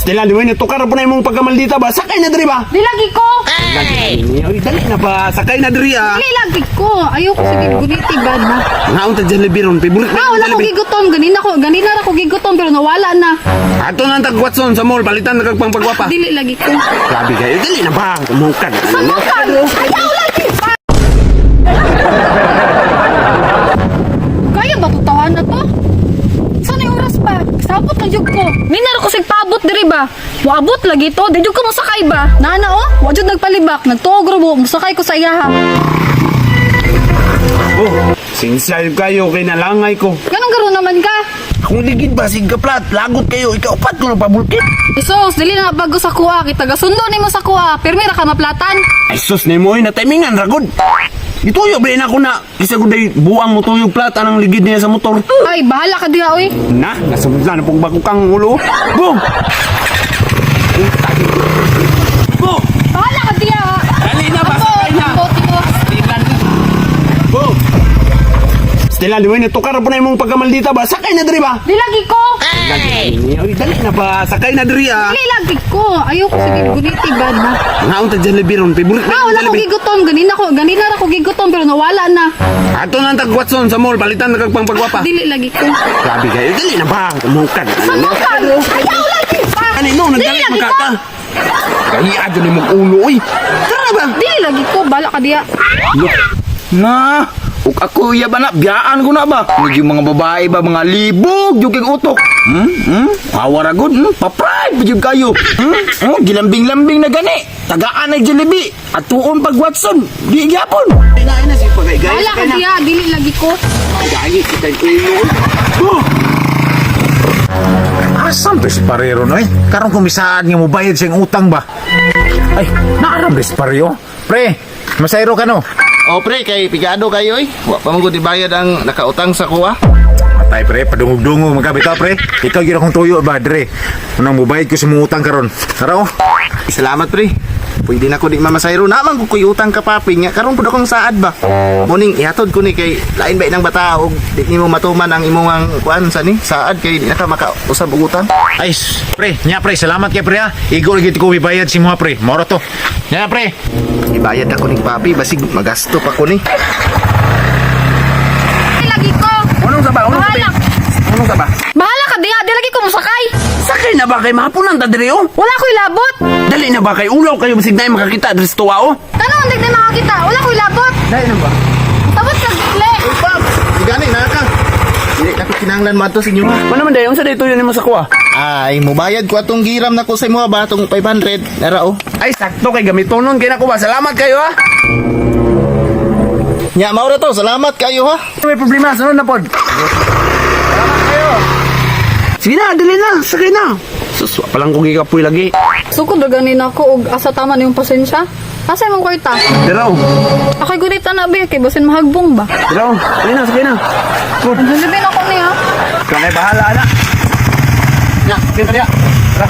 Stella, di ba nitukar po na imong pagkamaldita ba? Sakay na diri ba? Di lagi ko. Ay, dali na ba? Sakay na diri ah. Dili lagi ko. Ayoko sige guniti ba na. Ngaon ta Jollibee ron, favorite Ah, wala ko gigutom. Ganina ko, ganina ra ko gigutom pero nawala na. Ato na tag Watson sa mall, palitan na kag pangpagwapa. Dili lagi ko. Grabe kayo, dali na ba? Kumukan. Samukan! Ayaw lagi pa! Kaya ba tutawan na to? Saan yung oras pa? Sabot na jud ko. Minaro ko sig paabot diri ba? Waabot lagi to. Di jud ko mosakay ba? Nana oh, wa jud nagpalibak. Nagtuog ro mo. Mosakay ko sa iyaha. Oh, sinsya kayo kay nalangay ko. Ganong garo naman ka? Kung ligid ba sig plat, lagot kayo, ikaw pat ko pabulkit. Isos, dili na nga bago sa kuha. Kita gasundo nimo sa kuha. Pirmi ra ka maplatan. Ay sus nimo na timingan ragod. Gituyo ba na ako na isa ko day buang mo tuyog plat anang ligid niya sa motor. Ay, bahala ka diha oy. Na, nasubla na pong bago kang ulo. Boom! Boom! Bahala ka diha. Dali na ba? Ako, Sakay na! ambot mo. Boom! Stella, di ba nitukar po na imong pagkamaldita ba? Sakay na diri ba? Di lagi ko. Ay, dali na ba? Sakay na diri ah. Dili lagi ko. Ayoko sige guniti ba na. Ngaon ta Jollibee ron, favorite Ah, wala ko gigutom. Ganina ko, ganina ra ko gigutom pero nawala na. Ato na tag Watson sa mall, palitan na kag pangpagwapa. Dili lagi ko. Grabe kayo, dali na ba? Kumukan. Samukan! Ayaw lagi pa! Ano no, Dili nagdali lagi ko. magkaka. Kaya adyo ni mong ulo oy. Tara ba? Dili lagi ko. Bala ka diha. Na, ug ako iya ba na, biyaan ko na ba? Medyo mga babae ba, mga libog, yung kay utok. Hmm? Hmm? Hawa ra gud, hmm? Pa-pride pa jud kayo. Hmm? Oh, gilambing-lambing na gani. Tagaan na Jollibee. At tuon pag Watson, di gyapon. Ay na si pagay. Bahala ka diha. Dili lagi ko. Gaya kita ulo. Oh! Asam to si Parero no eh? Karon kumisaan nga mobayad siyang utang ba? Ay, naaram si Parero. Pre, masayro ka no? O pre, kay pigado kayo eh. Wa pa man gud ibayad ang nakautang sa kuha. Matay pre, padungog-dungog magkabitaw pre. Ikaw gyud akong tuyo ba dre. Unang mobayad ko sa mong utang karon. Tara oh. Salamat pre. Pwede na ko di mamasayro. Naman ko kuy utang ka papi nga karon pud akong saad ba. Muning ihatod ko ni kay lain ba inang bata og di nimo matuman ang imong ang kuan sa ni saad kay di na ka makausab og utang. Ay, pre, nya pre, salamat kay pre ha. Igo lagi ko ibayad si mga pre. Moro to. Nya pre. Ibayad ako ni papi basig magasto pa ko ni. Dili lagi ko. Unong sa ba? Unong sa Bahala. ba? Unong sa ba? Bahala ka diha. Dili lagi ko mosakay. Sakay na ba kay mahapunan ta diri oh? Wala ko'y labot. Dali na ba kay ulaw kayo basig na makakita diri sa tuwa oh? Tanong hindi na makakita. Wala ko'y labot. Dali na ba? Tabot ka dili. Pap, gani na ka. Dili na ko kinahanglan mo sa inyo ha. Ano man dayon sa dito yun nimo sa kuha? Ay, mubayad ko atong giram nako sa imo ba atong 500. Nara oh. Ay sakto kay gamitonon kay nako ba. Salamat kayo ha. Nya mao ra to. Salamat kayo ha. May problema sunod na pod. Salamat kayo. Sige na, dali na, sakay na. Suswa pa lang kong gikapoy lagi. Sukod ra ganin ako og asa tama niyong pasensya. Asa imong kwarta? Diraw, Ako'y gunita na be kay basin mahagbong ba. diraw, sakay na, sakay na. Good. Ang Jollibee na ko niya. Ikaw na bahala na. Ya, kita dia. Tara.